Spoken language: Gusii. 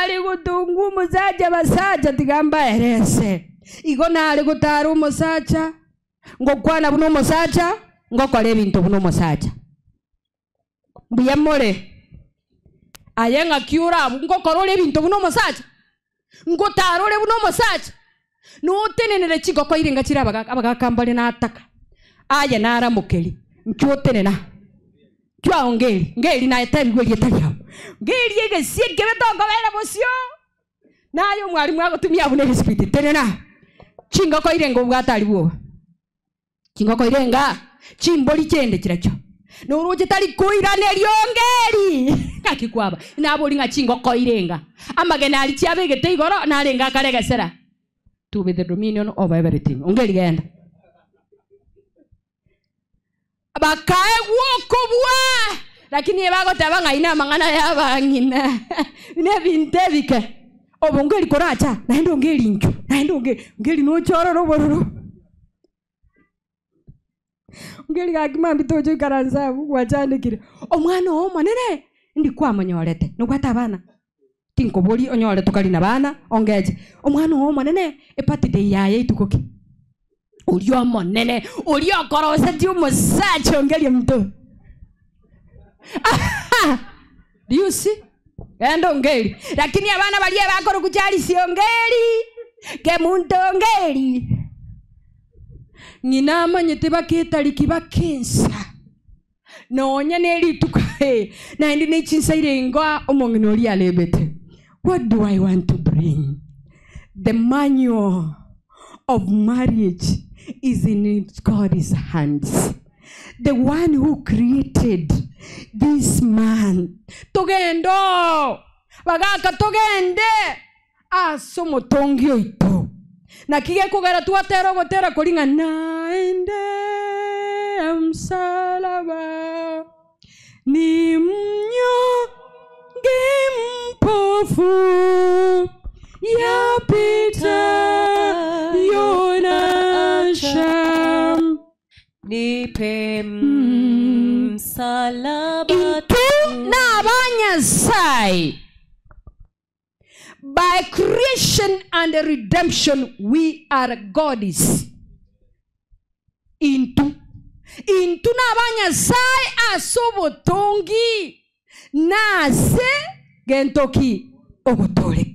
Nare gotongwa omosacha basacha tiga mbaerese. Igo nare gotara omosacha, ngokwana buna omosacha, ngokora ebinto buna omosacha. Mbuya more? Aye ng'aki ore abwo ngokora ore ebinto buna omosacha? Ngotara ore buna omosacha? Notenenere chingoko irenga chire abagaka, abagaka mbare nataka. Aye naramokeri, nki otenena? Nchwao ngeri, ngeri naye tebigwa erieta riao. Ngeri egesie ekebe tokobera bosio. Naye omwalimu agotumia abwo na egesipiti, tenena. Chingoko irenga obwate aria bwoba. Chingoko irenga, chimbori chiende chirachio. Noroche tari koiraneria ongeri. Ng'aki kwaba? Nabori ng'a chingoko irenga. Amagena aria chiabegete igoro narenge akare egesera. To be the dominion of everything. Ongeri genda. Bakaegwa okobua, lakini ebagoteba ng'a inee amang'ana y'abang'ina buna ebinto ebike. Obo ngeri koracha, naende ongeri inchuo, naende ongeri, ngeri noche orore obororo. Ngeri gaki mambia tocha oikaranse abwo gwachandekire, omwana oo omonene, ndi kwamonyorete, nobwate abana? Tinkoboria onyore tokari nabana, ongeche, omwana oo omonene, ebirthday yaye ituko ki? Oria omonene, oria okorosetie omosacha ongerie omonto. Do you see? Genda ongeri. Lakini abana baria bakorokwa Charles ongeri, Kemunto ongeri. Ng'ina amanyete baketariki bakensa. Nonya ne rituko naende ne chinsa irengo omong'ina oria arebete. What do I want to bring? The manual of marriage is in God's hands. The one who created this man. Togende oo, bagaka togende ase omotongi oito. Naki gekogera twatera ogotera koria ng'a naende msalaba ni mnyonge mpofu yapita yonasha Nipe msalaba Intwe n'Abanyasae. By creation and redemption we are God's. Intwe intwe n'Abanyasae ase obotongi na ase gento ki? Ogotooreka.